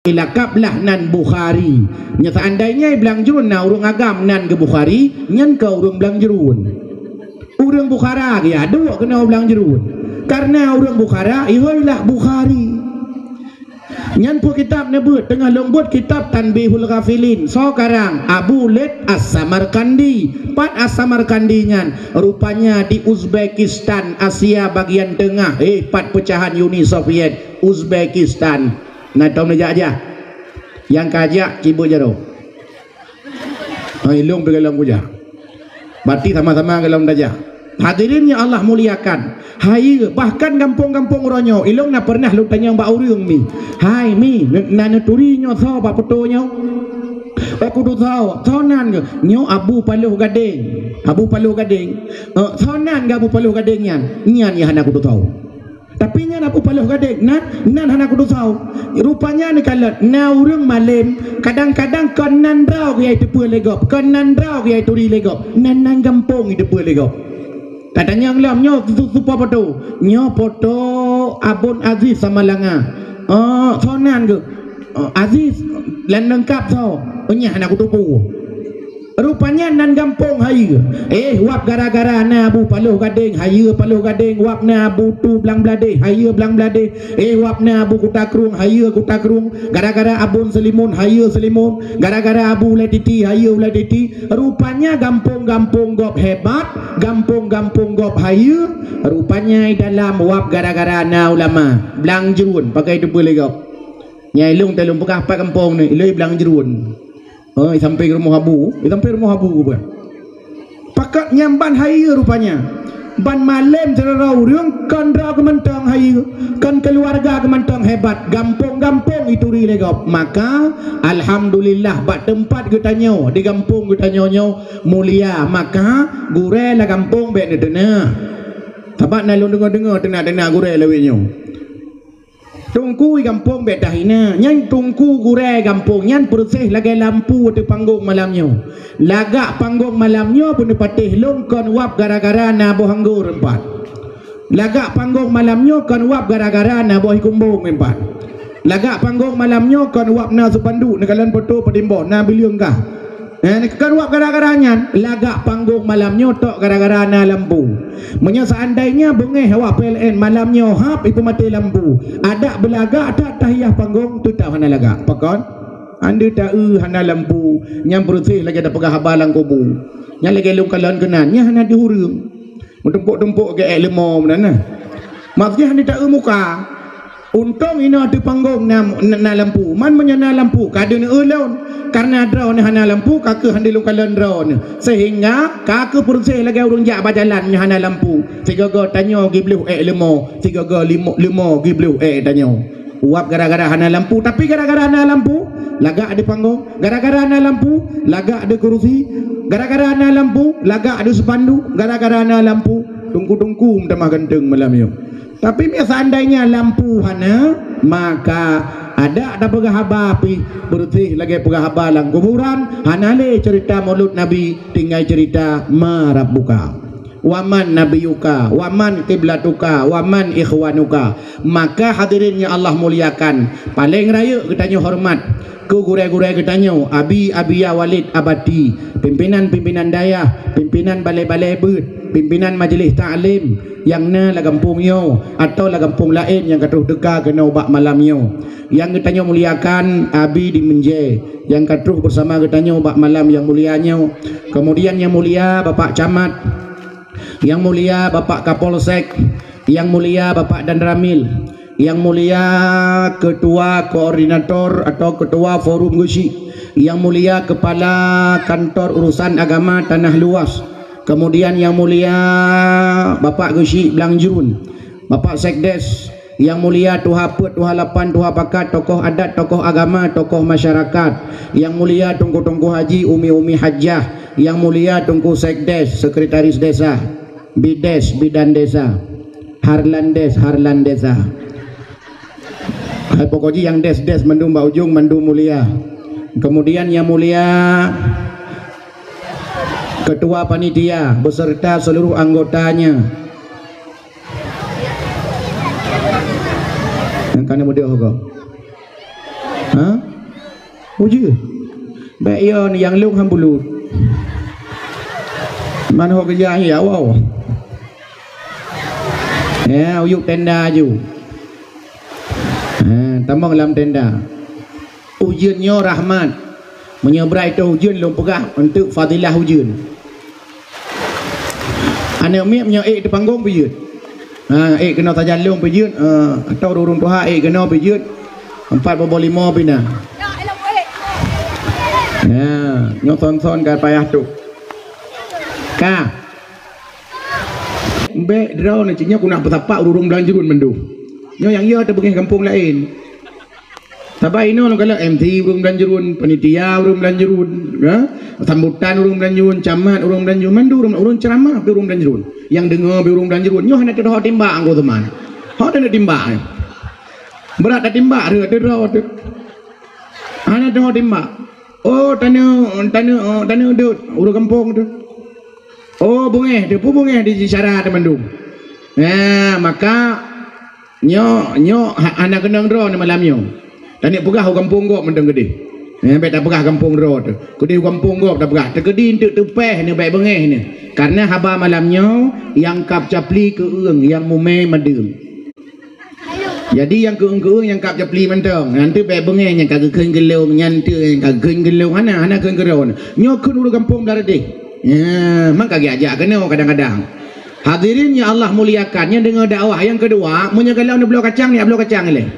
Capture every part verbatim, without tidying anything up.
Lakab lah nan Bukhari. Nyoe seandainya Blang Jruen na ureuëng agam nan geu Bukhari, nyan ka ureuëng Blang Jruen. Ureuëng Bukhara geuh ya, duek keunoe Blang Jruen. Karena ureuëng Bukhara, ihoi lah Bukhari. Nyan peue kitab neubeuet, teungoh lôn beuet kitab Tanbihul Ghafilin. Soe karang? Abu Lait As-Samarkandi. Pat As-Samarkandi nyan? Rupanya di Uzbekistan, Asia bagian tengah. Eh, pat pecahan Uni Soviet, Uzbekistan. Na tom neujak-jak. Nyang ka jak cibeuek jaroe. Ha, ilong pih galom kujak. Berarti sama-sama galom tajak. Hadirin yang Allah muliakan. Hai, bahkan gampông-gampông uroe nyoe, ilong na pernah lôn tanyong bak ureuëng mi. "Hai mi, na neuturi nyoe soe bak poto nyoe?" "Oh, kudu soe, soe nan geuh?" "Nyoe Abu Paloh Gadeng." "Abu Paloh Gadeng?" "Eh, soe nan geuh Abu Paloh Gadeng nyan?" "Nyan nyang hana kudu soe." Tapi nyan Abu Paloh Gadeng, nan, nan hana kudu soe. Rupanya neukalon, na ureuëng malem, kadang-kadang kon nan droe geuh nyang jiteupeue lé gob, kon nan droe geuh nyang jituri lé gob, nan, nan gampông jiteupeue lé gob. Katanyong lom nyoe su-, su-, soe poto. "Nyoe poto Abon Aziz Samalanga." "Oh, soe nan geuh?" "Oh, Aziz, lam leungkap soe?" "Oh, nyan hana kuteupeue." Rupanya nan gampông hayeue. Eh, wab gara-gara na Abu Paloh Gadeng, hayeue Paloh Gadeng, wab na Abu Tu Blang Bladeh, hayeue Blang Bladeh. Eh, wab na Abu Kuta Krueng, hayeue Kuta Krueng. Gara-gara Abon Seulimun, hayeue Seulimun. Gara-gara Abu Ulai Titi, hayeue Ulai Titi. Rupanya gampông-gampông gob hebat, gampông-gampông gob hayeue. Rupanya di dalam wab gara-gara na ulama. Blang Jruen, pakai teupeue lé gob. Nyang ilong talôn peugah pat gampông ni, ilong Blang Jruen. Oh, sampai rumoh Abu, sampai rumoh Abu pun. Pakat nyang ban hayeue rupanya. Ban malem sidroe ureuëng kon droe geuh mantong hayeue, kon keuluwarga geuh mantong hebat, gampông-gampông jituri lé gob. Maka, alhamdulillah, bak teumpat geutanyoe, di gampông geutanyoe nyoe mulia, maka gurée lam gampông bék neudeunah. Sabab na lôn deungoe-deungoe teunak-teunak gurée lawét nyoe. Teungku gampông bék tahina, nyan teungku gurée gampông nyan peureuseh lagée lampu ateueh panggong malam nyoe. Lagak panggong malam nyoe beuneupatéh lôn kon wab gara-gara na boh anggô reumpat. Lagak panggong malam nyoe kon wab gara-gara na boh ikumbong reumpat. Lagak panggong malam nyoe kon wab na seupanduk neukalon poto peutimboh na bileung gah. Eh, kon wab gara-gara nyan, lagak panggong malam nyoe tok gara-gara na lampu. Meunyoe seandainya beungéh awak P L N malam nyoe hab ipeumaté lampu, adak beulagak that tahiyah panggong teutab hana lagak. Pakon? Ande ta-eu hana lampu, nyang peureuseh lagée tapeugah haba lam kubu. Nyan lagée lôn kalon keunan, nyan hana di ureuëng. Meutumpok-tumpok geuék leumo meunan na. Maksudnya hana ta-eu muka. Untông inoe ateueh panggong na, na, na lampu. Man meunyoe na lampu, ka deuh neueu lôn. Karena droeneuh hana lampu, ka keuh hana lôn kalon droeneuh. Sehingga ka keuh peureuseh lagée ureuëng jak bak jalan meunyoe hana lampu. Sigoe-goe tanyoe gibloh ék leumo, sigoe-goe limo, leumo gibloh ék tanyoe. Uwab gara-gara hana lampu, tapi gara-gara na lampu, lagak di panggong. Gara-gara na lampu, lagak di kurusi. Gara-gara na lampu, lagak di seupanduk. Gara-gara na lampu, tungku-tungku meutamah ganteng malam nyoe. Tapi mia seandainya lampu hana, maka adak tapeugah haba pih beureuséh lagée peugah haba lam kuburan, hana lé ceurita Maulud Nabi, tinggai ceurita ma rabbuka, wa man nabiyuka, wa man kiblatuka, wa man ikhwanuka. Maka hadirin nyang Allah muliakan, paleng rayeuk geutanyoe horeumat keu gurée-gurée geutanyoe, Abi Abiya Walid Abati, pimpinan-pimpinan dayah, pimpinan balée-balée beuet, pimpinan majeulis taklim nyang na lam gampông nyoe atawa lam gampông laén nyang ka troh teuka keunoe bak malam nyoe. Nyang geutanyoe muliakan Abi di Meunjée nyang ka troh beusama geutanyoe bak malam nyang mulia nyoe. Kemudian nyang mulia Bapak Camat, nyang mulia Bapak Kapolsek, nyang mulia Bapak Danramil, nyang mulia Ketua Koordinator atau Ketua Forum Geuchik, nyang mulia Kepala Kantor Urusan Agama Tanah Luas, kemudian nyang mulia Bapak Geuchik Blang Jruen, Bapak Sekdes, nyang mulia Tuha Peuet, Tuha Lapan, Tuha Pakat, tokoh adat, tokoh agama, tokoh masyarakat, nyang mulia Teungku-teungku haji, umi-umi hajah, nyang mulia Teungku Sekdes, sekretaris desa, bides, bidan desa, harlandes, harlan desa. Hai pokok jih nyang des-des mandum bak ujong mandum mulia. Kemudian nyang mulia ketua panitia beserta seluruh anggotanya. Nyang kana muda ho. Ha? Ujeuen. Bèk yo nyang lôn han bulut. Man ho geujak hi awai. Ya, uyuek tenda aju. Ha, tamong lam tenda. Ujeuen nyoe rahmat. Meunyoe brat teuh ujeuen lôn peugah eunteuk fadilah ujeuen. Aneuk miet meunyoe ék teupanggong pih jeuet. Ha, ék keunoe sajan lôn pih jeuet, ha, atau ureueng tuha ék keunoe pih jeuet. Empat boh lima pih na. Ha, nyoe son-son ka payah tu. Ka. Bèk droeneuh cit nyoe keuneuk peusapat ureueng Blang Jeuruen mandum. Nyoe nyang yo teubeungéh gampông laén. Sabab inoe lôn kalon M C ureueng Blang Jeuruen, panitia ureueng Blang Jeuruen, ya. Sambutan ureueng Blang Jeuruen, camat ureueng Blang Jeuruen, mandum ureueng, ureueng ceuramah pih ureueng Blang Jeuruen. Nyang deungö pih ureueng Blang Jeuruen. Nyoe hana teudoh timbak Teungku Usman. Ho teuneuk timbak, eh. Brat tatimbak, rhot teuh droe teuh. Hana teudoh timbak. Oh, taneuk, taneuk, oh, taneuk deuet ureueng gampông teuh. Oh, beungéh teuh, peue beungéh di syara teuh mandum. Nah, maka nyoe, nyoe ha-, hana keunong droeneuh malam nyoe. Taneuk peugah u gampông gob mantong keudeh. Eh, bèk tapeugah gampông droe teuh. Keudeh u gampông gob tapeugah. Teukeudi eunteuk teupèh neuh bèk beungéh neuh. Karena haba malam nyoe nyang kab capli keueung, nyang mumè madeueng. Jadi nyang keueung-keueung nyang kab capli mantong. Nyan teuh bèk beungéh nyang ka geukheun geulông, nyan teuh nyang ka geukheun geulông. Hana, hana kheun geulông. Nyoe kheun ureueng gampông Blang Reudeh. Ya, mang ka geujak keunoe kadang-kadang. Hadirin yang Allah muliakan, nyang deungö dakwah nyang keudua, meunyoe galak neubloe kacang, neubloe kacang ilèe.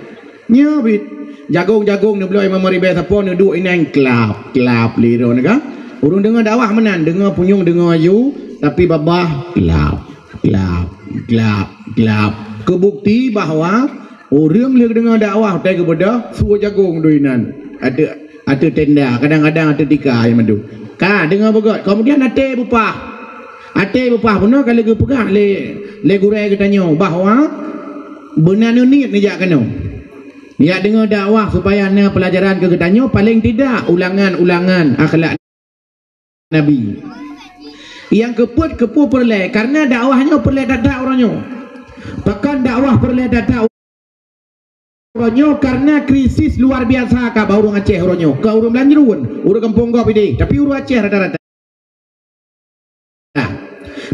Nyoe bit. Jagong-jagong neubloe limong ribèe sapo neuduek inan klap, klap lé droeneuh kan. Ureueng deungö dakwah meunan, deungö punyueng deungö aju, tapi babah klap, klap, klap, klap. Keubukti bahwa ureueng lheueh deungö dakwah watèe geubeudôh, su jagong doi inan. Ateueh, ateueh tenda, kadang-kadang ateueh tika nyang mandum. Ka deungö beugöt, kemudian até beupah. Até beupah bunoe ka lheueh geupeugah lé, lé gurèe geutanyoe bahwa beuna neuniet neujak keunoe. Jak deungö dakwah supaya na peulajaran keu geutanyoe, paléng tidak ulangan-ulangan akhlak Nabi. Nyang keupeuet, keupeue peureulèe, karena dakwah nyoe peureulèe that-that uroe nyoe. Pakon dakwah peureulèe that-that uroe nyoe? Karena krisis luar biasa ka bak ureueng Aceh uroe nyoe. Kon ureueng Blang Jeuruen, ureueng gampông gob ideh, tapi ureueng Aceh rata-rata.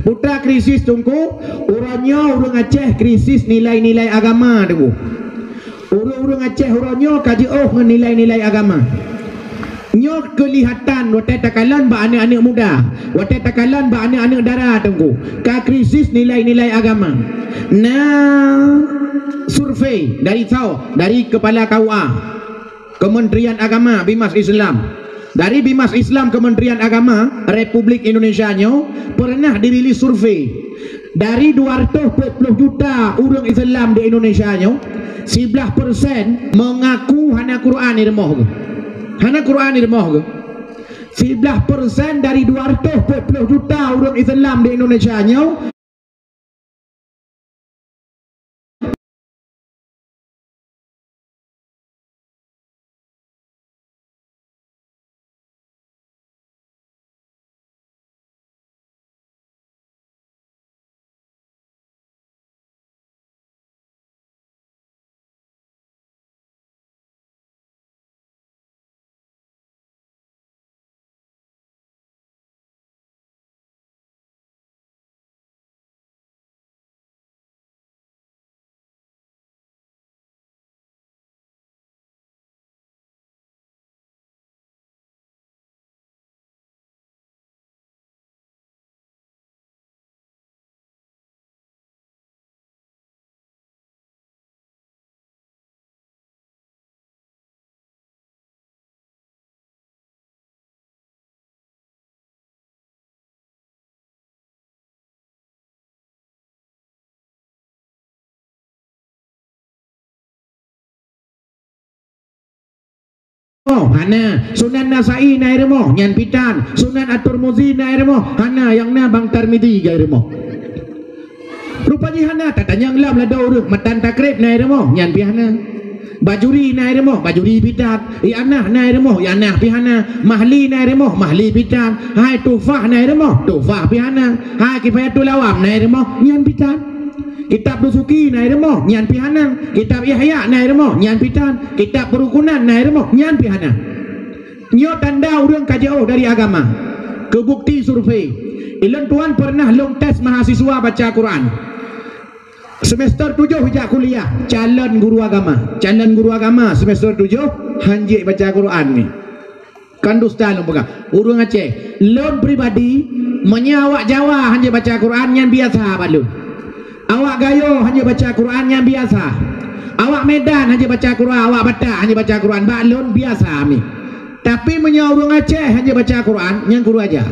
Peue krisis Teungku, uroe nyoe ureueng Aceh krisis nilai-nilai agama Teungku. Ureueng-ureueng Aceh uroe nyoe ka jiôh ngon nilai-nilai agama. Nyoe keulihatan watèe takalon bak aneuk-aneuk muda, watèe takalon bak aneuk-aneuk dara Teungku, ka krisis nilai-nilai agama. Na survei dari soe? Dari kepala K U A. Kementerian Agama, Bimas Islam. Dari Bimas Islam Kementerian Agama Republik Indonesia nyoe pernah dirilis survei. Dari dua ratus empat puluh juta ureueng Islam di Indonesia nyoe, siblaih persen mengaku hana Quran irumoh geuh. Hana Quran irumoh geuh. Siblaih persen dari dua ratus empat puluh juta ureueng Islam di Indonesia nyoe, Oh, hana. Sunan Nasai na irumoh, nyan pih tan. Sunan At-Tirmizi na irumoh, hana. Nyang na Bang Tirmizi ka irumoh. Rupa jih hana, tatanyong lam ladôm ureueng, Matan Takrib na irumoh, nyan pih hana. Bajuri na irumoh, Bajuri pih tan. I'anah na irumoh, I'anah pih hana. Mahli na irumoh, Mahli pih tan. Hai Tuhfah na irumoh, Tuhfah pih hana. Hai Kifayatul Awam na irumoh, nyan pih tan. Kitab Dusuki na i rumoh, nyan pih hana. Kitab Ihya na i rumoh, nyan pih tan. Kitab Perukunan na i rumoh, nyan pih hana. Nyoe tanda ureuëng ka jiôh dari agama. Keubukti survei. Ilôn tuan pernah lôn tes mahasiswa baca Quran. Semester tujoh ijak kuliah, calon guru agama. Calon guru agama semester tujoh, hanjeuet baca Quran ni. Kan dusta lôn peugah. Ureuëng Aceh, lôn pribadi, meunyoe awak Jawa hanjeuet baca Quran, nyan biasa bak lôn. Awak Gayo hanjeuet baca Quran, nyan biasa. Awak Medan hanjeuet baca Quran, awak Batak hanjeuet baca Quran, bak lôn biasa mi. Tapi meunyoe ureuëng Aceh hanjeuet baca Quran, nyan kurang aja.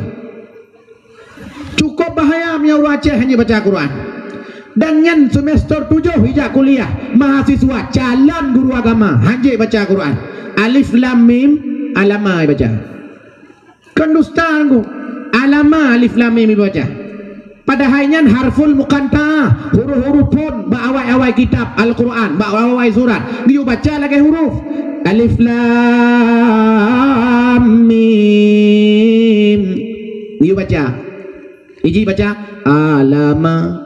Cukup bahaya meunyoe ureuëng Aceh hanjeuet baca Quran. Dan nyan semester tujoh ijak kuliah, mahasiswa calon guru agama hanjeuet baca Quran. Alif lam mim, alama ibaca. Kan dusta ngon. Alama alif lam mim ibaca. Padahai nyan harful muqatta'ah, huruf-huruf phon bak awai-awai kitab Al-Quran, bak awai-awai surat. Geuyue baca lagée huruf. Alif lam mim. Geuyue baca. Iji baca alama.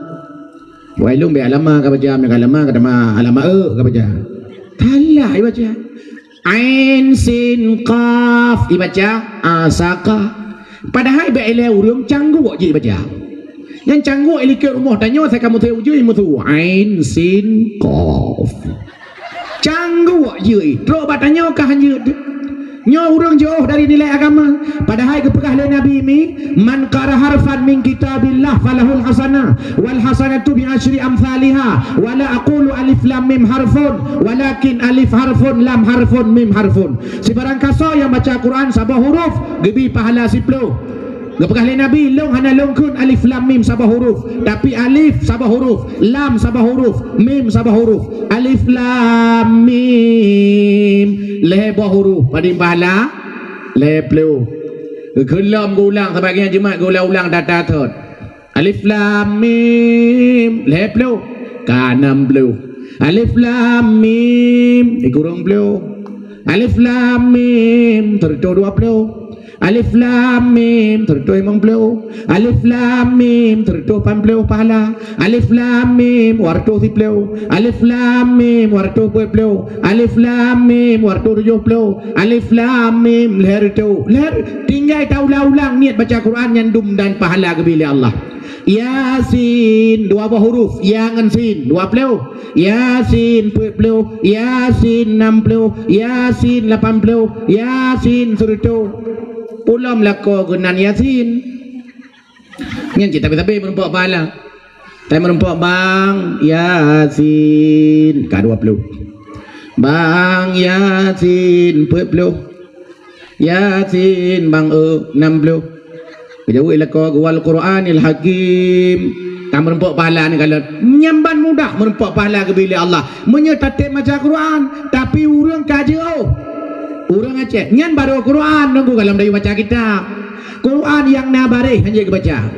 Wai lôn bèk alama ka baca, meuka alama ka teuma alama e ka baca. Salah ibaca. Ain sin qaf ibaca asaka. Padahai bèk ilée ureuëng cangguek jih ibaca. Nyang cangguek ilikot rumoh tanyoe sai ka musée ujeue musu ain sin qaf. Cangguek jih, trok bak tanyoe ka hanjeuet. Nyoe ureuëng jiôh dari nilai agama. Padahai geupeugah lé Nabi mi, "Man qara harfan min kitabillah falahul hasanah, wal hasanatu bi asyri amsalihha, wa la aqulu alif lam mim harfun, walakin alif harfun lam harfun mim harfun." Sibarang kasoe nyang baca Quran saboh huruf, geubri pahala siploh. Geupeugah lé Nabi, "Lôn hana lôn kheun alif lam mim saboh huruf, tapi alif saboh huruf, lam saboh huruf, mim saboh huruf." Alif lam mim lhée boh huruf, padum pahala? Lhée ploh. Geukheun lom geuulang, saban nyang jimat geuulang-ulang data thot. Alif lam mim lhée ploh, ka nam ploh. Alif lam mim sikureueng ploh. Alif lam mim sireutôh dua ploh. Alif lam mim sireutôh limong ploh. Alif lam mim sireutôh lapan ploh pahala. Alif lam mim dua reutôh siploh. Alif lam mim dua reutôh peuet ploh. Alif lam mim dua reutôh tujoh ploh. Alif lam mim lhée reutôh. Lhée reutôh. Tinggai taulang-ulang niet baca Quran nyan dum dan pahala geubri lé Allah. Yasin, dua boh huruf, ya ngon sin, dua ploh. Yasin, peuet ploh. Yasin, nam ploh. Yasin, lapan ploh. Yasin, sireutôh. Ulôn lakoe keunan Yasin. Nyan cit tapi-tapi meurumpok pahala. Tapi meurumpok Bang Yasin, ka dua ploh. Bang Yasin, peuet ploh. Yasin bang e nam ploh. Geujaweueb lakoe geuh wal Qur'anil Hakim. Ka meurumpok pahala ni kalon. Nyan ban mudah meurumpok pahala geubri lé Allah. Meunyoe tatem baca Qur'an, tapi ureuëng ka jiôh. Ureuëng Aceh, nyan barô Qur'an nunggu gohlom dayuh baca kitab. Qur'an nyang na baréh hanjeuet geubaca.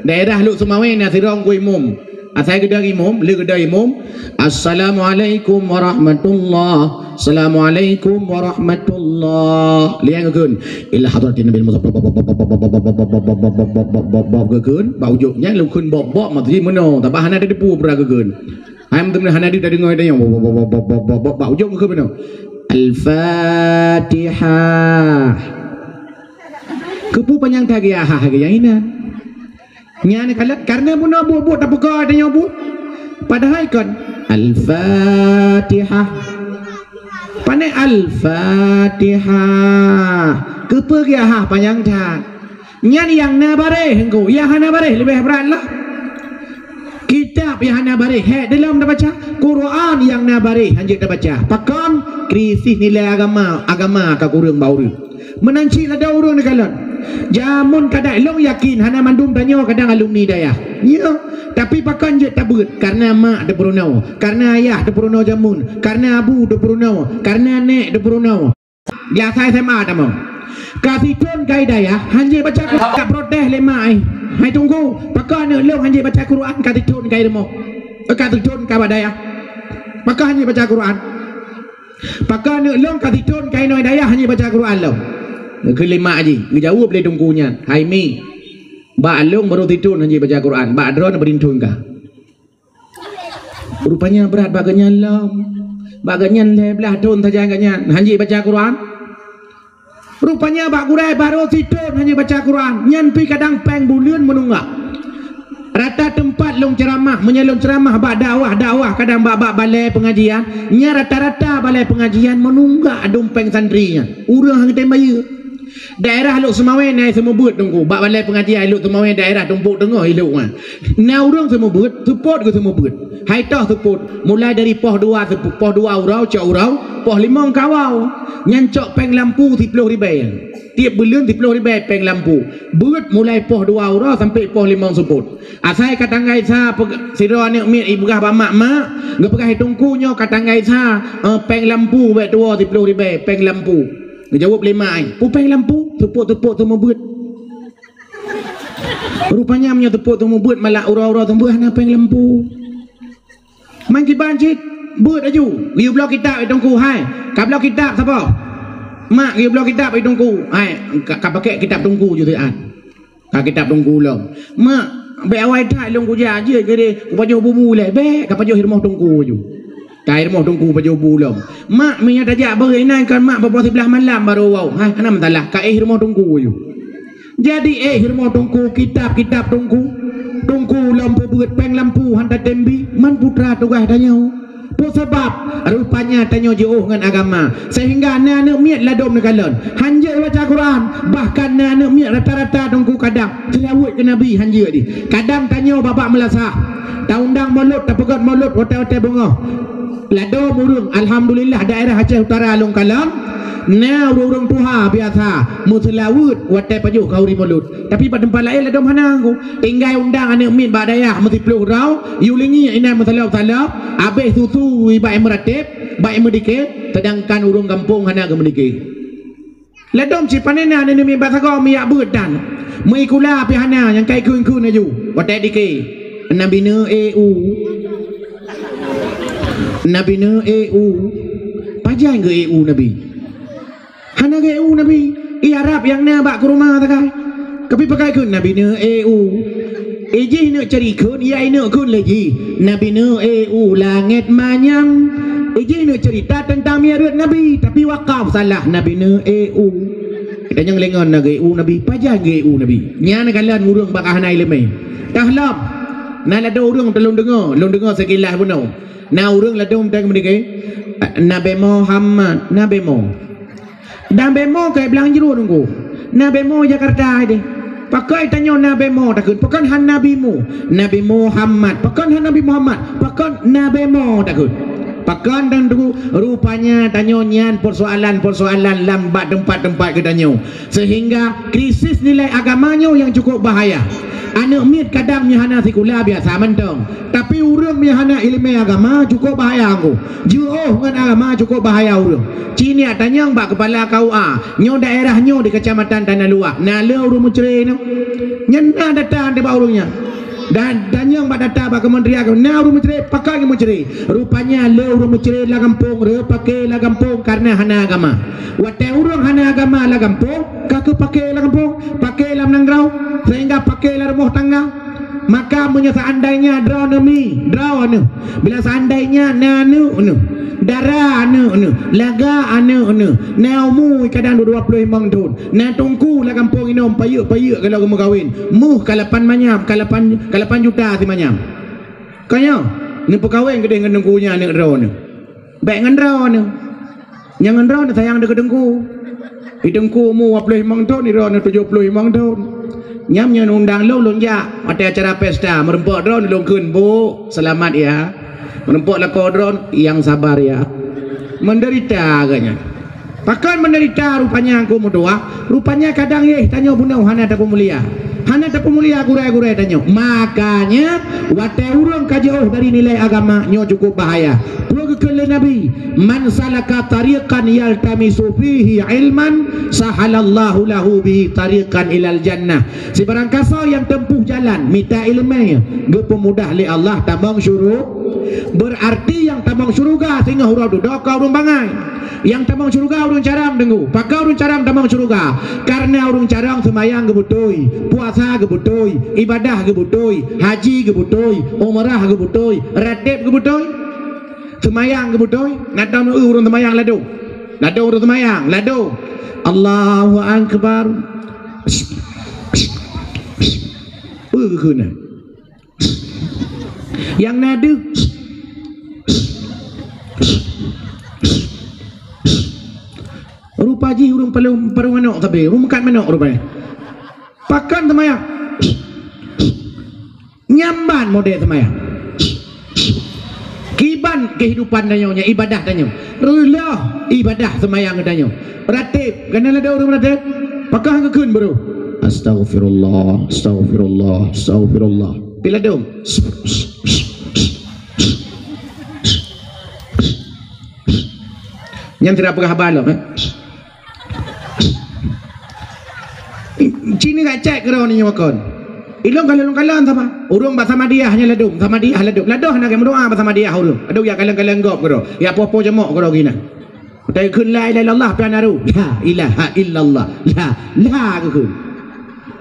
Daerah Lhokseumawe na sidroe teungku imum. Asai geudong imum, lheueh geudong imum, "Assalamualaikum warahmatullah. Assalamualaikum warahmatullah." Liang geukheun, "Ila hadratin Nabil Mustafa." Geukheun, bak ujong nyan lôn kheun bok-bok, maksud jih meunoe, tapi hana teudepu peue geukheun. Hai meuteumé hana deuh tadeungoe tanyoe. Bak ujong geukheun meunoe. Al-Fatihah. Keupeue panyang that geuhah lagée nyang inan? Nyan kalon, karena bunoe buet-buet tapeuko tanyoe buet. Padahai kon Al-Fatihah. Pane Al-Fatihah. Keupeue geuhah panyang that? Nyan nyang na baréh engko, nyang hana baréh leubeh brat lah. Kitab nyang hana baréh hék dilom tabaca, Quran nyang na baréh hanjeuet tabaca. Pakon? Krisis nilai agama, agama ka kureueng bak ureuëng. Meunan cit ladôm ureuëng neukalon. Jameun kadang lôn yakin hana mandum tanyoe kadang alumni dayah. Nyo, tapi pakon jeuet tabeuet? Karena mak teupeurunoe, karena ayah teupeurunoe jameun, karena abu teupeurunoe, karena nek teupeurunoe. Di asai S M A tamong. Ka sithon ka i dayah, hanjeuet baca Quran, ka protes lé mak ai. Hai teungku, pakon aneuk lôn hanjeuet baca Quran ka sithon ka i rumoh? Eh, ka sithon ka bak dayah. Pakon hanjeuet baca Quran? Pakon aneuk lôn ka sithon ka inoe dayah hanjeuet baca Quran lom? Geukheun lé mak jih, geujaweueb lé teungku nyan, "Hai mi, bak lôn barô sithon hanjeuet baca Quran, bak droeneuh beurinthon ka." Rupanya brat bak geuhnyan lom. Bak geuhnyan lhèe blaih thôn sajan geuhnyan hana jibaca Quran. Rupanya bak gurèe barô sithôn hana jibaca Quran. Nyan pih kadang pèng buleuen meununggak. Rata teumpat lôn ceuramah, meunyoe lôn ceuramah bak dakwah-dakwah, kadang bak, bak balè peungajian, nyan rata-rata balè peungajian meununggak dum pèng santri nyan. Ureueng han geutem bayeue. Daerah Lhokseumawe na seumeubeuet Teungku, bak balè peungajian Lhokseumawe daerah tumpôk teungoh i Lhok nyan. Na ureueng seumeubeuet, seupôt geuh seumeubeuet. Hai toh seupôt, mulai dari poh dua seupôt, poh dua uroe, cok uroe, poh limong kawao. Nyan cok pèng lampu siploh ribèe. Tiep buleuen siploh ribèe pèng lampu. Beuet mulai poh dua uroe sampoe poh limong seupôt. Asai ka tanggai sa peg-, sidroe aneuk miet ipeugah bak mak, "Mak, geupeugah lé Teungku nyoe ka tanggai sa, eh, pèng lampu bèk tuwoe siploh ribèe pèng lampu." Geujaweueb lé mak, "Peue pèng lampu?" "Seupôt-seupôt seumeubeuet." Rupanya meunyoe seupôt seumeubeuet malah uroe-uroe seumeubeuet hana pèng lampu. Man kiban cit, beuet laju. Geuyue bloe kitab lé Teungku, "Hai, ka bloe kitab saboh?" "Mak, geuyue bloe kitab lé Teungku." "Hai, ka, ka pakèk kitab Teungku ju siat." Ka kitab Teungku lom. "Mak, bèk awai that lôn kujak jeuet keudéh kupajoh bu-bu ilèe." "Bèk, kapajoh i rumoh Teungku ju." Ka i rumoh Teungku pajoh bu lom. "Mak, meunyoe tajak beuet inan kon mak, bak poh siblaih malam barô woe." "Hai, hana masalah, ka éh i rumoh Teungku ju." Jadi éh i rumoh Teungku, kitab-kitab Teungku. Teungku lom peubeuet pèng lampu han tatem bi, man putra tugaih tanyoe. Peue sabab? Rupanya tanyoe jiôh ngon agama, sehingga na aneuk miet ladôm neukalon, han jeuet baca Quran, bahkan na aneuk miet rata-rata Teungku kadang seulaweuet keu Nabi han jeuet di. Kadang tanyoe babah meulasah, taundang mulod, tapeugöt mulod watèe-watèe beungoh. Ladôm ureueng, alhamdulillah, daerah Aceh Utara lôn kalon, na ureueng-ureueng tuha biasa meuseulaweuet watèe pajoh khanduri mulod. Tapi bak teumpat laén ladôm hana Teungku. Tinggai undang aneuk miet bak dayah meusiploh droe, yue lingiek inan meusalop-salop, abéh susu bak ié meuratéb, bak ié meudike, seudangkan ureueng gampông hana geumeudike. Ladôm cit pane na aneuk miet bak sagoe miyueb beuet dan meuikula pih hana, nyang ka ikheun-kheun laju watèe dike. "Nabi neuh eu." "Nabi neuh eu." Pajan geu-eu Nabi? Hana geu-eu Nabi. Ié Arab nyang na bak keureuma sagai. Tapi pakon kheun Nabi neuh eu. Ijih neuk cari kheun, ya ineuk kheun lé jih. "Nabi neuh eu langét manyang." Ijih neuk cerita teuntang mi'raj Nabi, tapi wakaf salah, "Nabi neuh eu." Geutanyoe lé ngon na geu-eu Nabi, pajan geu-eu Nabi. Nyan kalon ureueng bak hana ileumèe. Tahlom. Na ladôm ureueng teulôn deungoe, lôn deungoe sikilah bunoe. Na ureueng ladôm dang meudike, "Nabi Muhammad, Nabi Mo." Nabi Mo keu blang jroh Teungku. Nabi Mo Jakarta deh. Pakon tanyoe Nabi Mo takheun? Pakon han Nabi Mo? Nabi Muhammad. Pakon han Nabi Muhammad? Pakon Nabi Mo takheun? Pakon dan Teungku? Rupanya tanyoe nyan persoalan-persoalan lam bak teumpat-teumpat geutanyoe. Sehingga krisis nilai agama nyoe nyang cukup bahaya. Aneuk miet kadang meunyoe hana sikula biasa mantong. Tapi ureueng meunyoe hana ileumèe agama cukup bahaya Teungku. Jiôh ngon agama cukup bahaya ureueng. Ci nyak tanyong bak keupala K U A, nyoe daerah nyoe di Kecamatan Tanah Luwah, na le ureueng meucre nyoe? Nyan na data nibak ureueng nyan. Dan tanyong bak data bak Kementerian Agama, na ureueng meucre, pakon meucre. Rupanya le ureueng meucre lam gampông, re pake lam gampông karena hana agama. Watèe ureueng hana agama lam gampông, ka keuh pake lam gampông, pake lam nanggroe, sehingga pake lam rumoh tangga. Maka meunyoe seandainya droeneuh mi, droeneuh, bila seandainya na aneuk neuh, dara aneuk neuh, laga aneuk neuh, na umu kadang dua ploh limong thon, na teungku lam gampông inong payeuk-payeuk ka lheueh geumeukawen, méuh ka lapan manyam, ka lapan, ka lapan juta simanyam. Ka nyoe, neupeukawen keudeh ngon teungku nyan aneuk droeneuh. Bèk ngon droeneuh. Nyang ngon droeneuh sayang deukeue teungku. I teungku umu dua ploh limong thon, i droeneuh tujoh ploh limong thon. Nyan meunyoe undang lôn, lôn jak. Watèe acara pesta, meureumpok droeneuh lôn kheun, "Bu, selamat ya." Meureumpok lakoe droeneuh, "Yang sabar ya." Menderita agaknya. Pakon menderita rupanya Teungku meutuah? Rupanya kadang yeh tanyoe bunoe hana tapeumulia. Hana tapeumulia gurèe-gurèe tanyoe. Makanya, watèe ureueng ka jiôh dari nilai agama, nyoe cukup bahaya. Peue geukheun lé Nabi, "Man salaka tariqan yaltamisu fihi ilman, sahalallahu lahu bihi tariqan ilal jannah." Sibarang kasoe nyang tempuh jalan mita ileumèe, geupeumudah lé Allah tamong syuru-, berarti nyang tamong syeuruga singoh uroe dudoe kon ureueng bangai. Nyang tamong syeuruga ureueng carông Teungku. Pakon ureueng carông tamong syeuruga? Karena ureueng carông seumayang geubeutôi, puasa Puasa geubeutôi, ibadah geubeutôi, haji geubeutôi, umrah geubeutôi, rateb geubeutôi, seumayang geubeutôi. Na tom ureuëng seumayang ladôm. Ladôm ureuëng seumayang, ladôm. Allahu Akbar. Peue geukheun na? Nyang na deuh. Rupa jih ureuëng palu-, parueng manok sabe, ureuëng meukat manok rupanya. Pakon seumayang? Nyan ban model seumayang. Kiban kehidupan tanyoe nyan, ibadah tanyoe. Reuloh ibadah seumayang tanyoe. Rateb, kana ladôm ureuëng rateb? Pakon geukheun baru? Astaghfirullah, astaghfirullah, astaghfirullah. Pi ladôm. Nyan sira peugah haba lom, eh. Cina gak cek keudroe nyoe kon. Ilong kalon-kalon sama. Ureuëng bak Samadiyah nyan ladôm, Samadiyah ladôm. Ladôm hana meudoa bak Samadiyah ureuëng. Aduh, ya kalon-kalon gob keudroe. Ya poh-poh jamok keudroe gina. Utai kheun la ilaha illallah pian aru. La ilaha illallah. La, la geukheun.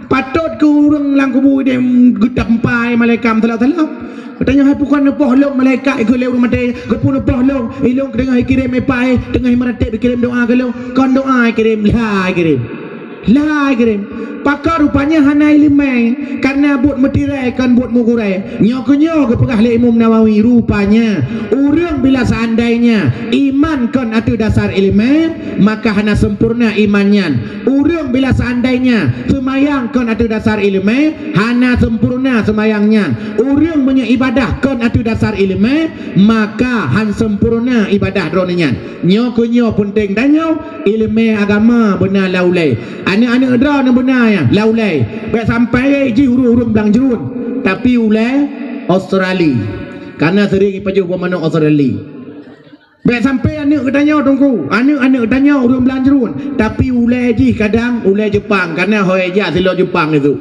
Patot keu ureuëng lam kubu ideh geutampai malaikat meusalam-salam. Geutanyoe hai pukon neupoh lom malaikat ikeu lé ureuëng maté, geupeu neupoh lom, ilong teungoh ikirém ipai, teungoh meuratéb ikirém doa keu lôn, kon doa ikirém, la ikirém. La ikirém. Pakon rupanya hana ileumé, karena buet meutirée kon buet meugurée. Nyoe keu nyoe geupeugah lé Imam Nawawi, rupanya ureuëng bila seandainya iman kon ateueh dasar ileumé, maka hana sempurna iman nyan. Ureuëng bila seandainya seumayang kon ateueh dasar ileumé, hana sempurna seumayang nyan. Ureuëng meunyoe ibadah kon ateueh dasar ileumé, maka han sempurna ibadah droeneuh nyan. Nyoe keu nyoe peunteng tanyoe, ileumé agama beuna laulée. Aneuëk-aneuëk droeneuh beuna ya laulée. Bék sampai jih ureuëng-ureuëng blang jruen, tapi ulée Australia. Karena sering ipajoh buah manok Australia. Bék sampai aneuëk geutanyoe teungku, aneuëk-aneuëk geutanyoe ureuëng blang jruen, tapi ulée jih kadang ulée Jepang, karena hôi jak silop Jepang itu.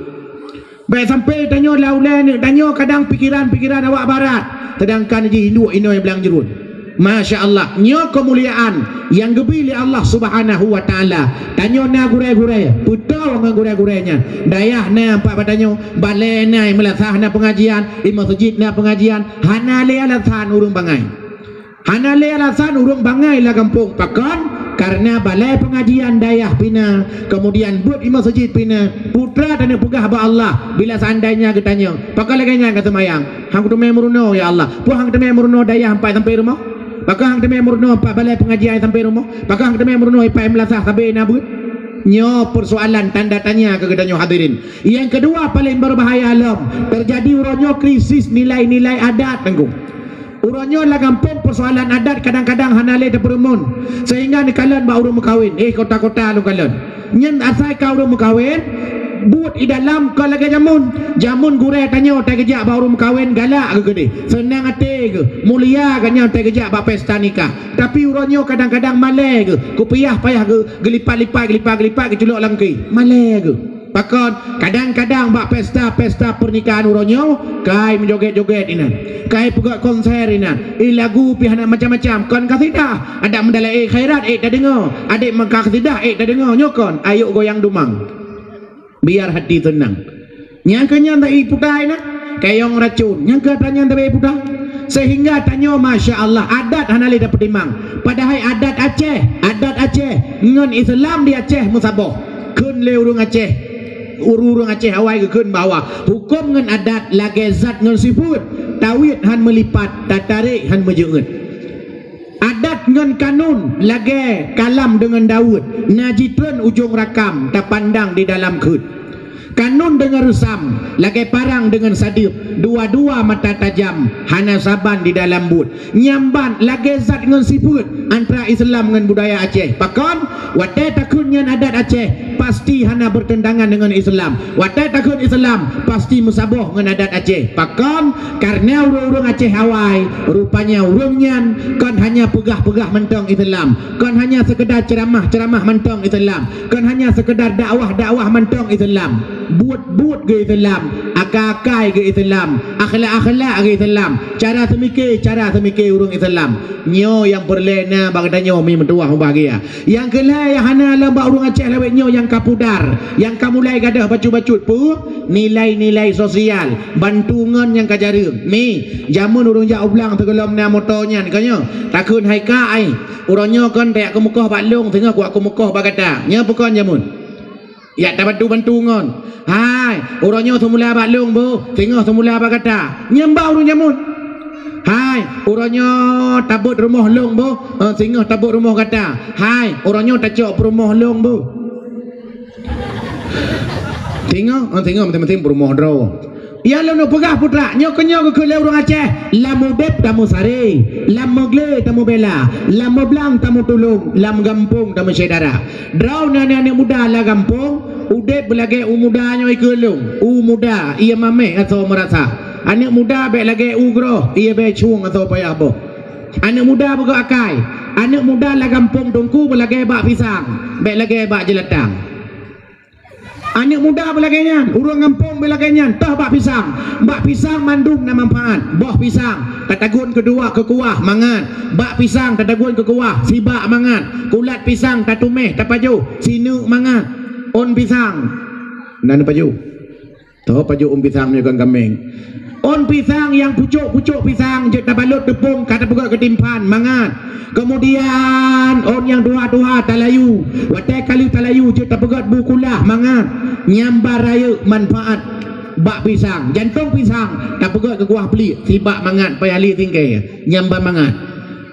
Bék sampai tanyoe la ulée aneuëk tanyoe kadang pikiran-pikiran awak barat, sedangkan jih induek inoi blang jruen. Masya Allah, nyoe keumuliaan nyang geubi lé Allah Subhanahu wa Taala. Tanyoe na gurée-gurée, peutoe ngon gurée-gurée nyan. Dayah na pat bak tanyoe, balée na meulasah na pengajian, di meuseujid na pengajian, hana lé alasan ureuëng bangai. Hana lé alasan ureuëng bangai lam gampông. Pakon? Karena balée pengajian dayah pih na, kemudian buet i meuseujid pih na. Putra tanyoe peugah bak Allah, bila seandainya geutanyoe, pakon lagée nyan ka seumayang? Han kuteumé meurunoe, ya Allah. Peue han kuteumé meurunoe dayah sampai sampai rumoh? Pakon han kuteumé meurunoe pat balée pengajian sampai rumoh? Pakon han kuteumé meurunoe ipat meulasah sabe na buet? Nyoe persoalan tanda tanya keu geutanyoe hadirin. Nyang keudua paléng berbahaya lom, terjadi uroe nyoe krisis nilai-nilai adat, Teungku. Uroe nyoe lam gampông persoalan adat kadang-kadang hana lé teupeureumeun, sehingga neukalon bak ureuëng meukawen, eh, kota-kota lôn kalon. Nyan asai ka ureuëng meukawen, buet i dalam kon lagée jameun. Jameun gurée tanyoe tageujak bak ureuëng meukawen galak geuh keudeh, seunang até geuh, mulia geuh nyan tageujak bak pesta nikah. Tapi uroe nyoe kadang-kadang malée geuh, kupiah payah geuh, geulipat-lipat, geulipat-geulipat, geuculok lam keuh. Malée geuh. Pakon, kadang-kadang bak pesta-pesta pernikahan uroe nyoe, kai meujogét-jogét inan, kai peugét konser inan, i lagu pih hana macam-macam, kon kasidah, adak meudalai, eh, khairat, eh, tadeungoe, adak meuka kasidah, eh, tadeungoe, nyoe kon, ayuk goyang dumang. Biar hati tenang. Nyang keu nyan tabi puta inan, kayong racun, nyang keu atra nyan tabi puta. Sehingga tanyoe, masya Allah, adat hana lé tapeutimang. Padahai adat Aceh, adat Aceh ngon Islam di Aceh meusaboh. Kheun lé ureuëng Aceh, ureuëng Aceh awai geukheun bahwa huköm ngon adat lagée zat ngon sifeuet, tawét han meulipat, tatarék han meujeuet. Adat ngon kanun lagée kalam deungon daweuet, na jitreun ujong rakam tapandang di dalam kheut. Kanun deungon reusam lagée parang deungon sadeueb, dua-dua mata tajam hana saban di dalam buet. Nyan ban lagée zat ngon sifeuet antara Islam ngon budaya Aceh. Pakon? Watée takheun nyan adat Aceh, pasti hana bertentangan deungon Islam. Watée takheun Islam, pasti meusaboh ngon adat Aceh. Pakon? Karena ureuëng-ureuëng Aceh awai, rupanya ureuëng nyan kon hanya peugah-peugah mantong Islam, kon hanya sekedar ceramah-ceramah mantong Islam, kon hanya sekedar dakwah-dakwah mantong Islam. Buet-buet geuh Islam, akai-akai geuh Islam, akhlak-akhlak geuh Islam, cara seumike, cara seumike ureuëng Islam. Nyoe nyang peureulée na bak geutanyoe mi meutuwah mubahgia. Nyang keulhée nyang hana lom bak ureuëng Aceh lawét nyoe nyang ka pudar, nyang ka mulai gadôh bacut-bacut peue, nilai-nilai sosial, bantu ngon nyang ka jareueng. Mi, jameun ureuëng jak u blang teugohlom na moto nyan ka nyoe, takheun hai ka ai. Uroe nyoe kon tajak keumeukoh bak lông, singoh kuat keumeukoh bak gata. Nyoe peue kon jameun? Jak tabantu-bantu ngon. Hai, uroe nyoe seumula bak lông boh, singoh seumula bak gata. Nyan ba ureuëng jameun. Hai, uroe nyoe tabeuet rumoh lông boh, eh, singoh tabeuet rumoh gata. Hai, uroe nyoe tacok peurumoh lông boh. Singoh, eh, singoh maséng-maséng peurumoh droe. Ya lôn peugah putra, nyoe keuh nyoe geukheun lé ureuëng Aceh, lam udeb tameusaré, lam meuglé tameubela, lam meublang tameutulông, lam gampông tameusyedara. Droeneuh aneuk muda lam gampông, udeb beulagée u muda nyoe ikeue lông, u muda, ie maméh asoe meurasa. Aneuk muda bék lagée u groh, ie bék cueng asoe payah boh. Aneuk muda beugét akai, aneuk muda lam gampông teungku beulagée bak pisang, bék lagée bak jeulatang. Aneuk muda beulagée nyan, ureuëng gampông beulagée nyan, toh bak pisang. Bak pisang mandum na manfaat. Boh pisang tatagun keu dua keu kuah mangat. Bak pisang tatagun keu kuah sibak mangat. Kulat pisang tatuméh tapajoh sineuk mangat. Ôn pisang na neupajoh. Toh pajoh ôn pisang meunyoe kon kaméng. Ôn pisang nyang pucok-pucok pisang jeuet tabalot teupông ka tapeugét keu timphan mangat. Keumudian ôn nyang tuha-tuha talayu, watée ka lheueh talayu jeuet tapeugét bu kulah mangat. Nyan ba rayeuk manfaat bak pisang. Jantong pisang tapeugét keu kuah pliek sibak mangat payah lé tinggai. Nyan ba mangat.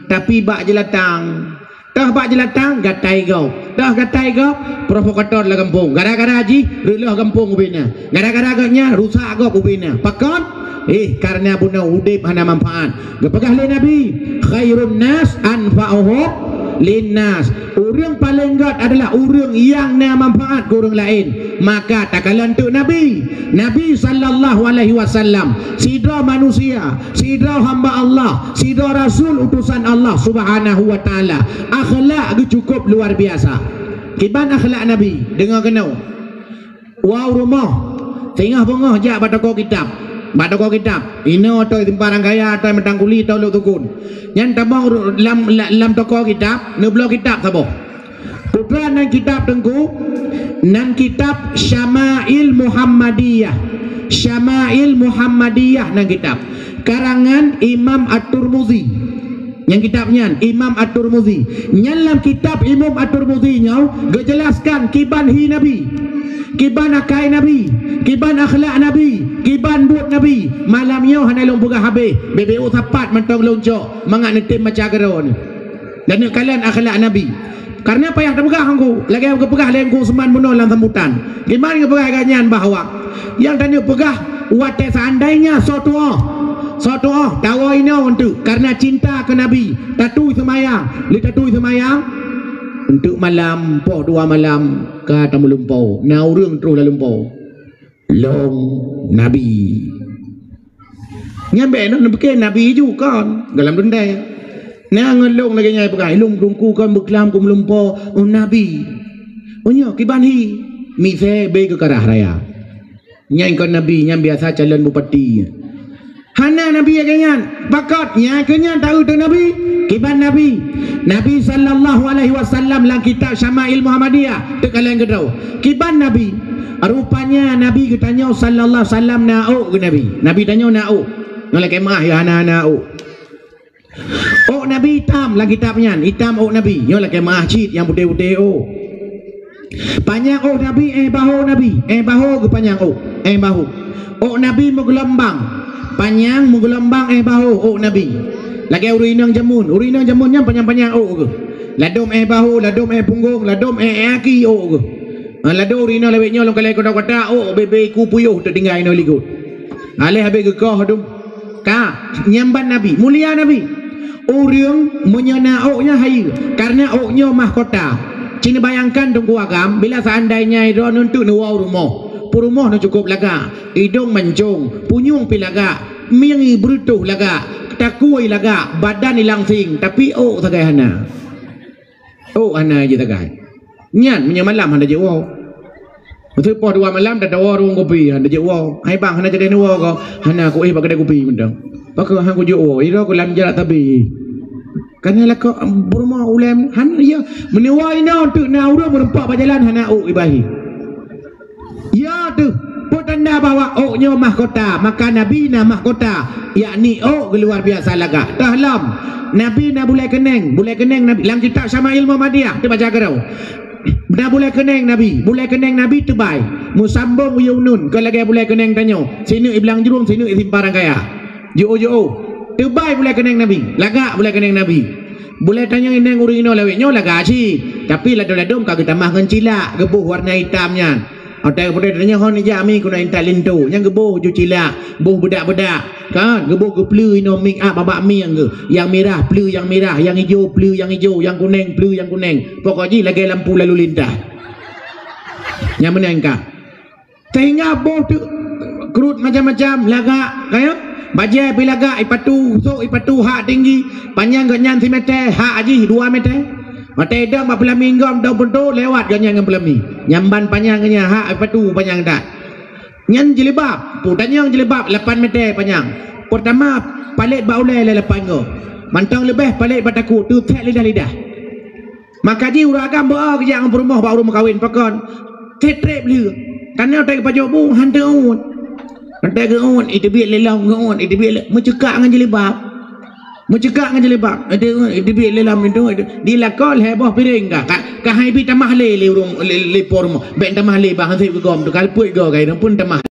Tapi bak jeulatang, Tah bak jeulatang gatai gob. Tah gatai gob provokator lam gampông. Gara-gara jih reuloh gampông ubena. Gara-gara gobnyan rusak gob ubena. Pakon? Eh, karena bunoe udeb hana manfaat. Geupeugah lé Nabi, "Khairun nas anfa'uhum linnas." Ureuëng paleng gét adalah ureuëng nyang na manfaat keu ureuëng laén. Maka takalon teuk Nabi. Nabi sallallahu alaihi wasallam sidroe manusia, sidroe hamba Allah, sidroe rasul utusan Allah Subhanahu wa Taala. Akhlak geuh cukup luar biasa. Kiban akhlak Nabi, deungoe keunoe. Woe u rumoh, singoh beungoh jak bak toko kitab. Bak toko kitab, inoe atau Simpang Raya, atau Matang Kuli, atau Lhoksukon. Nyan tamong ru-, lam, la-, lam toko kitab, neubloe kitab saboh. Peue nan kitab teungku? Nan kitab Syama'il Muhammadiyah. Syama'il Muhammadiyah nan kitab. Karangan Imam At-Turmuzi. Nyang kitab nyan Imam At-Turmuzi. Nyan lam kitab Imam At-Turmuzi nyoe geujelaskan kiban hi Nabi. Kiban akai Nabi, kiban akhlak Nabi, kiban buet Nabi. Malam nyoe hana lôn peugah habéh. Bebeu sapat mantong lôn cok mangat neutem maca keudroe nyoe. Dan neukalon akhlak Nabi. Karena payah tapeugah Teungku, lagée geupeugah lé Teungku Usman bunoe lam sambutan. Kiban geupeugah gobnyan bahwa nyang tanyoe peugah watée seandainya soe tuoh, soe tuoh tawoe inoe eunteuk karena cinta keu Nabi, tatui seumayang, lé tatui seumayang, eunteuk malam poh dua malam ka tameulumpo, na ureuëng troh lam lumpo. Lôn Nabi. Nyan bék lôn pike Nabi ju kon, goh lam dundai. Na ngon lôn lagée nyan peugah, lôn Teungku kon beuklam keu meulumpo, oh Nabi. Oh nyoe kiban hi, misée bé geukarah raya. Nyan kon Nabi, nyan biasa calon bupati. Hana Nabi lagée nyan. Pakon nyan keuh nyan taeu teuk Nabi? Kiban Nabi. Nabi sallallahu alaihi wasallam lam kitab Syama'il Muhammadiyah teukalon keudroe. Kiban Nabi? Rupanya Nabi geutanyoe sallallahu alaihi wasallam na ôk geuh Nabi. Nabi tanyoe na ôk. Ngon lakée meu'ah ya hana-hana ôk. Ôk Nabi itam lam kitab nyan, itam ôk Nabi. Nyoe lakée meu'ah cit nyang putéh-putéh ôk. Panyang ôk Nabi, éh bahô Nabi, éh bahô geupanyang ôk, éh bahô. Ôk Nabi meugeulumbang, panyang meugeulumbang éh bahô ôk Nabi. Lagée ureuëng inong jameun, ureuëng inong jameun nyan panyang-panyang ôk geuh. Ladôm éh bahô, ladôm éh punggong, ladôm éh, éh aki ôk geuh. Ha, ladôm ureuëng inong lawét nyoe lôn kalai kota-kota ôk bebe iku puyôh teutinggai inoe likot. Aléh habéh geukoh dum. Ka, nyambat Nabi, mulia Nabi. Ureuëng meunyoe na ôk nyan hayeue, karena ôk nyoe mahkota. Cit neubayangkan Teungku agam, bila seandainya droeneuh teuk neuwoe u rumoh, peurumoh neuh cukôp lagak, idong mancong, punyueng pih lagak, mieng ié beureutoh lagak, takue lagak, badan ilangseng, tapi ôk sagai hana. Oh, hana jeuet sagai. Nyan meunyoe malam hana jeuet woe. Meuteupah dua malam tatawoe rueng kopi hana jeuet woe. Hai bang, hana jadi neuwoe ko? Hana, kuéh bak keudai kopi mantong. Pakon han kujok woe? Ira ku lam jarak tabi. Kana lakoe burumoh ulèe han ya meuniwa inoe teuk na ureueng meureumpok bak jalan hana ôk ibahi. Ya teuh, peue tanda bahwa ôk nyoe mahkota, maka Nabi na mahkota, yakni ôk geuh luar biasa lagak. Teuh lom, Nabi na bulèe keunèng, bulèe keunèng Nabi lam kitab Syama'il Muhammadiyah teubaca keudroe. Na bulèe keunèng Nabi, bulèe keunèng Nabi teubai, meusambong u Yunun, kon lagèe bulèe keunèng tanyoe, sineuk i Blang Jrong, sineuk i Simpang Raya Kaya. Jiôh-jiôh. Teubai bulèe keunèng Nabi. Lagak bulèe keunèng Nabi. Bulèe tanyoe inong ureueng inoe lawét nyoe lagak cit. Tapi ladôm-ladôm ka geutamah ngon cilak, geuboh warna itam nyan. Watèe geupeudeh tanyoe hon ijak mi keunoe intat linto. Nyan geuboh ju cilak, boh beudak-beudak. Kan? Geuboh geupleue inoe make up babah mieng geuh. Nyang mirah pleue nyang mirah, nyang ijo pleue nyang ijo, nyang kunèng pleue nyang kunèng. Pokok jih lagèe lampu lalu lintas. Nyan meunan ka. Sehingga boh teuk krut macam-macam, lagak, kaya. Bajèe pih lagak, ipatu, sôk ipatu hak tinggi, panyang geuh nyan simètè, hak jih dua mètè. Watèe idong bak peulami gom dong pintoe, lewat geuh nyan ngon peulami. Nyan ban panyang geuh nyan, hak ipatu panyang that. Nyan jilbab, peue tanyong jilbab lapan mètè panyang. Peurtama, palét bak ulèe lé lapan goe. Mantong leubeh palét bak takue, teuthèk lidah-lidah. Maka jih ureueng agam beu-o geujak ngon peurumoh bak ureueng meukawen pakon. Trép-trép lé. Tanyoe watèe geupajôh bu han teuôt. Watèe geuôt, iteubiet lé lom geuôt, iteubiet lé meucukak ngon jilbab. Meucukak ngon jilbab. Iteuôt, iteubiet lé lom itu, itu. Di lakoe lhèe boh piréng ka. Ka, ka hai bi tamah lé lé ureueng lé, lé peurumoh. Bèk tamah lé bah han sép geugom tu ka leupeuet goe ka pun tamah.